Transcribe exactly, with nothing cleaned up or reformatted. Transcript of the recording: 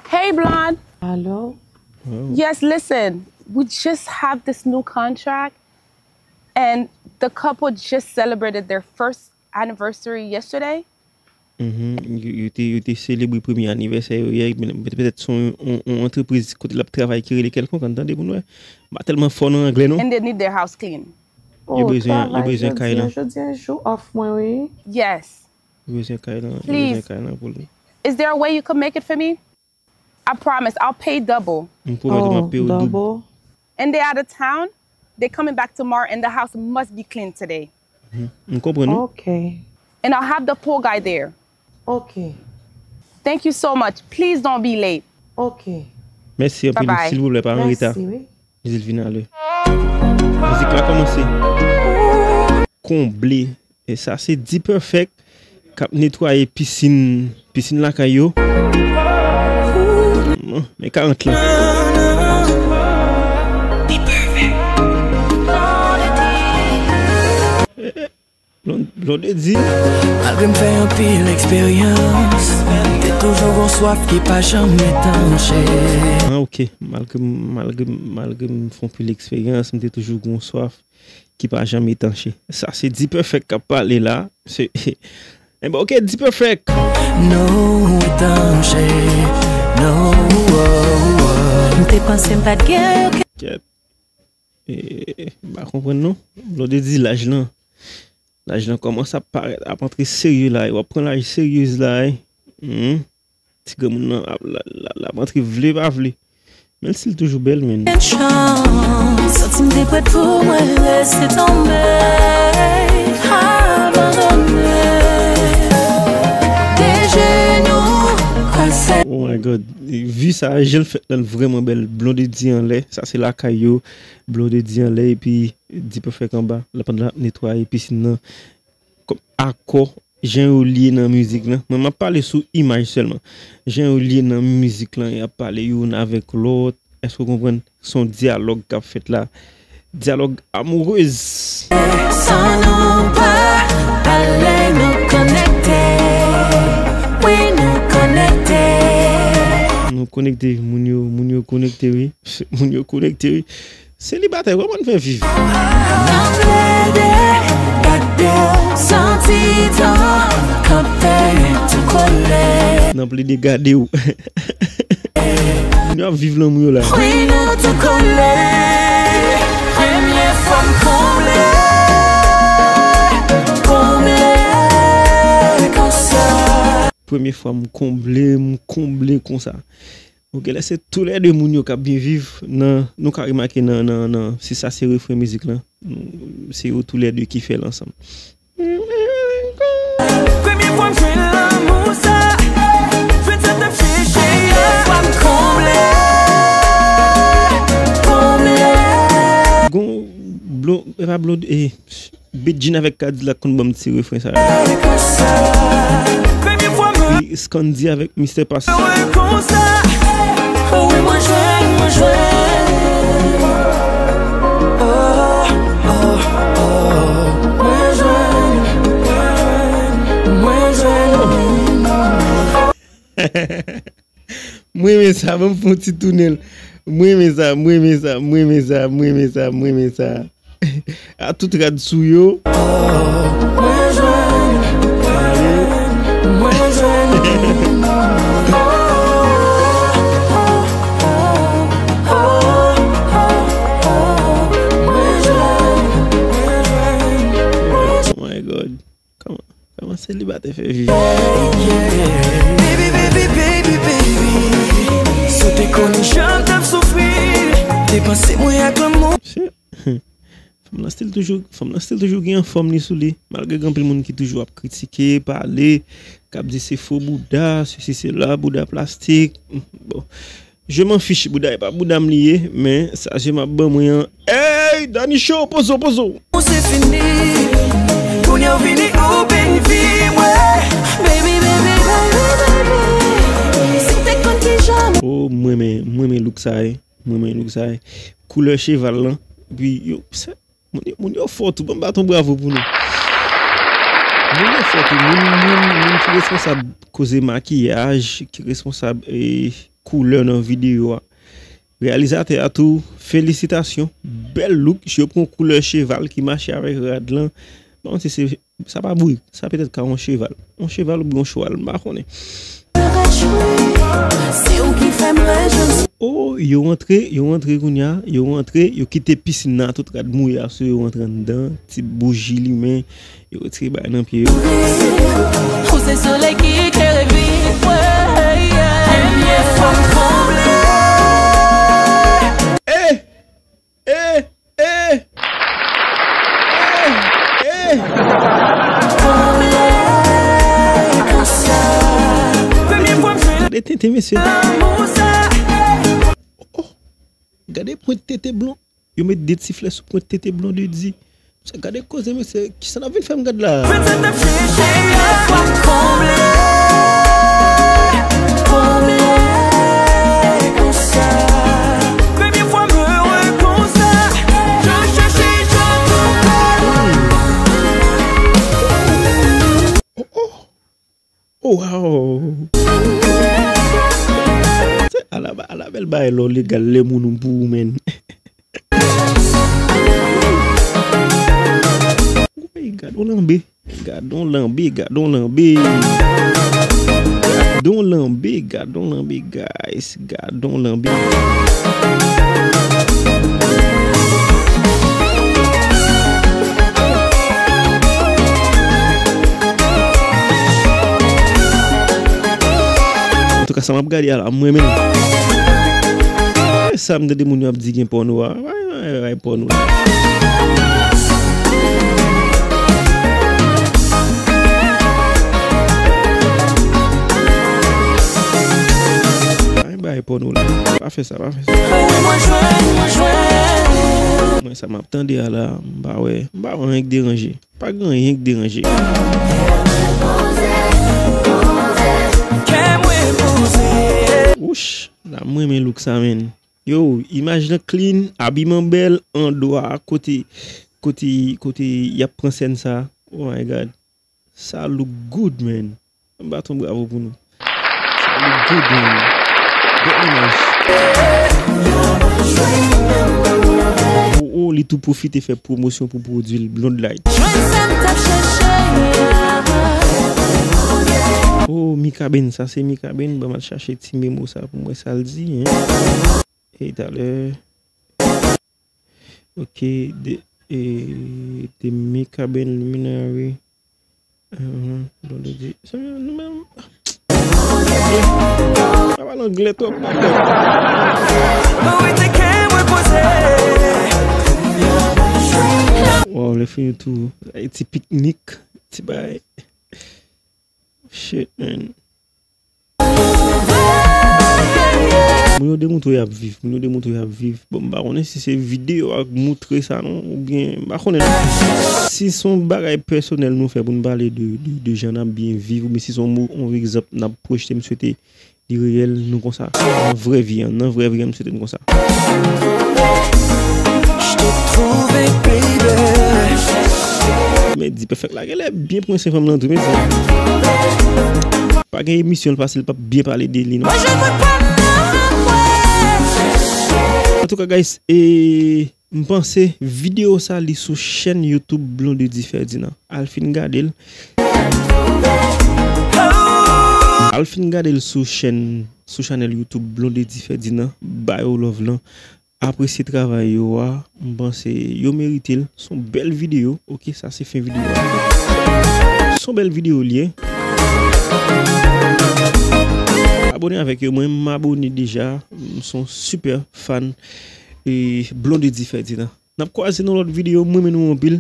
Hey, Blonde. Alo. Yes, listen. We just have this new contract, and the couple just celebrated their first anniversary yesterday. Mhm. Yo, yo te, yo te selebre premye anivèsè yo yè, men petèt se yon, yon, yon antrepriz kote l ap travay ki rele kèlkonk, ann tande pou n wè. M pa tèlman fò nan anglè non. And they need their house clean. Yo bezwen, yo bezwen kay lan. Jodi a jou off mwen wi. Yes. Yo bezwen kay lan, yo bezwen kay lan pou li. Is there a way you could make it for me? I promise, I'll pay double. M pwomèt ou m ap peye w doub. And they out of town. They coming back tomorrow, and the house must be clean today. M konprann ou. Okay. And I'll have the pool guy there. Okay. Thank you so much. Please don't be late. Okay. Mèsi anpil. Bye-bye. Silvouplè, pa an reta. Mèsi wi. Di l vin alè. Mizik la kòmanse. Konble. E sa se D-Perfect k ap netwaye pisin, pisin lakay yo. Men karant lan. Blondedy. Malgre m fè anpil eksperyans, te toujou gon swaf ki pa janm etanche. Ah, ok. Malgre, malgre, malgre m fè anpil eksperyans, m te toujou gon swaf ki pa janm etanche. Sa se D-Perfect k ap pale la. Se, enben, ok, D-Perfect. No etanche, no. M te panse m pa t gen okenn. Kèt. E, m pa konprann non. Blondedy, laj lan. Laj lan kòmanse ap parèt, ap antre serye la. W ap pran laj serye la. Hmm. Ti granmoun nan ap, la, la, la ap antre vle pa vle. Men si l toujou bèl, men. Chans, santi m te prèt pou mwen lese tonbe, abandone. De jenou, kwase. Oh my God. Vi sa, jan l fèt lan vrèman bèl. Blondedy anlè. Sa se lakay yo. Blondedy anlè epi D-Perfect anba. L ap netwaye pisin nan. Kòm akò, jan yo lye nan mizik lan. Mwen, m ap pale sou imaj sèlman. Jan yo lye nan mizik lan, y ap pale youn avèk lòt. Èske w konprann? Se yon dyalòg k ap fèt la. Dyalòg amourez. San nou pa pale, nou konekte. Wi, nou konekte. Nou konekte, moun yo, moun yo konekte, wi. Moun yo konekte, wi. Selibatè, kòman n fè viv? Nan plede gade w, santi tan kanpe tou kole. Nan plede gade w. Moun yo ap viv lanmou yo la. Wi, nou tou kole. Premye fwa m konble, konble konsa. Premye fwa m konble, m konble konsa. Ok, lè se toulède moun yo k ap byen viv nan, nou ka remake nan, nan, nan, si sa se refren mizik lan, se yo toulède ki fè l ansanm. Premye fwa m jwenn lanmou sa, jwenn sa t ap chèche a. Premye fwa m konble, konble. Gon, blo, e pa blo, e, Bedjine avèk Kadilak konn ban m ti refren sa yo. Epi Scandy avèk Mister Pass. M renmen sa, ban m fè yon ti tounen l. M renmen sa, m renmen sa, m renmen sa, m renmen sa, m renmen sa. A tout rad sou yo. Oh my God. Kòman, kòman selibatè fè viv? Baby, baby, baby, baby. Si w te konnen jan m t ap soufri, te panse mwen ak lanmou. Shit. Fanm lan still toujou, fanm lan still toujou gen anfòm li sou li. Malgre gen anpil moun ki toujou ap kritike, pale, k ap di se fo bouda, sesi sela, bouda plastik. Bon. Je m'en fiche, bouda e pa bouda m li ye, men sa je m ap ban mwen an. Ey, Dani Show, poze w, poze w. Ou se fini. Kounye a w vini open vi mwen. Baby, baby, baby, baby. Si w te konn kijan. Oh, m renmen, m renmen look sa ye. M renmen look sa ye. Koulè cheval lan. Epi yo, se, moun yo, moun yo fò tou. Ban m bat yon bravo pou nou. Moun yo fò tou. Moun, moun, moun ki responsab koze makiyaj, ki responsab, e, koulè nan videyo a. Reyalizatè a tou, felisitasyon. Bèl look, yo pran koulè cheval ki mache avèk rad lan. Bon, se, se, sa pa bourik, sa petèt ka yon cheval. Yon cheval oubyen yon chwal, m pa konnen. Se ou ki fè m rejwenn. Oh, yo rantre, yo rantre kounye a, yo rantre, yo kite pisin nan tout rad mouye a sou yo, rantre anndan, ti bouji limen, yo retire bagay nan pye yo. Ou se solèy ki klere vi mwen, yeah. Premye fwa m konble. Eh! Eh! Eh! Eh! Eh! Premye fwa m jwenn. Gade tenten, mesye. Lanmou sa. Oh, oh. Gade pwent tete blon. Yo met de ti flè sou pwent tete Blondedy. Mesye, gade koze, mesye. Kisa n ap vin fè m gad la? Premye fwa m konble, konble konsa. Premye fwa m ere konsa. Jan m chèche, jan m twouve. Oh, oh. Oh, wow. Ala, ala bèl bagay lè w legal, lè moun ou pou ou, menn. Woy, gadon lanbe. Gadon lanbe, gadon lanbe. Gadon lanbe, gadon lanbe, guys. Gadon lanbe. Antouka, sa m ap gade a la, m renmen l. Eh, sa m tande moun yo ap di gen pòno a. Ay, ay, ay, pòno la. Ay, bay pòno la. Pa fè sa, pa fè sa. Mwen, sa m ap tande a la, m pa wè, m pa wè anyen k deranje. Pa gen anyen k deranje. Wouch, la m renmen look sa, menn. Yo, imaj lan clean, abiman bèl, andwa, kote, kote, kote y ap pran sèn sa. Oh my God. Sa look good, man. Ann bat yon bravo pou nou. Sa look good, man. Bèl imaj. Oh, oh, li tou pwofite fè pwomosyon pou pwodui l, Blonde Light. Jwenn sa m t ap chèche. Oh, Mikaben, sa se Mikaben. Ban m al chache ti memo sa pou m wè sa l di, hein. E talè. Ok, de, e, de Mikaben Luminary. Ahn, Blondedy. Sa nou menm. Pa pale anglè twòp, madanm. Wow, lè fini tou. Ay, ti piknik, ti bay. Shit, man. Moun yo demontre y ap viv, moun yo demontre y ap viv. Bon, m pa konnen si se videyo a k moutre sa non, oubyen m pa konnen non. Si se yon bagay pèsonèl nou fè pou n pale de, de, de jan n ap byen viv, oubyen si se yon mo, yon egzanp n ap pwojte, m swete li reyèl, nou konsa. Nan vrè vi an, nan vrè vi an, m swete n konsa. Men di pèfèk la genlè byen pran sen fanm nan tou, men di. Pa gen emisyon l pase l p ap byen pale de li non. Antouka, guys, e, m panse videyo sa li sou chèn YouTube Blondedy Ferdinand. Al fin gade l. Al fin gade l sou chèn, sou chanèl YouTube Blondedy Ferdinand. Ba yo love lan. Apresye travay yo a. M panse yo merite l. Se yon bèl videyo. Ok, sa se fen videyo a. Se yon bèl videyo li ye. Abone avèk yo. Mwen, m abone deja. M se yon super fan, e, Blondedy Ferdinand. N ap kwaze nan lòt videyo. Mwen renmen nou anpil.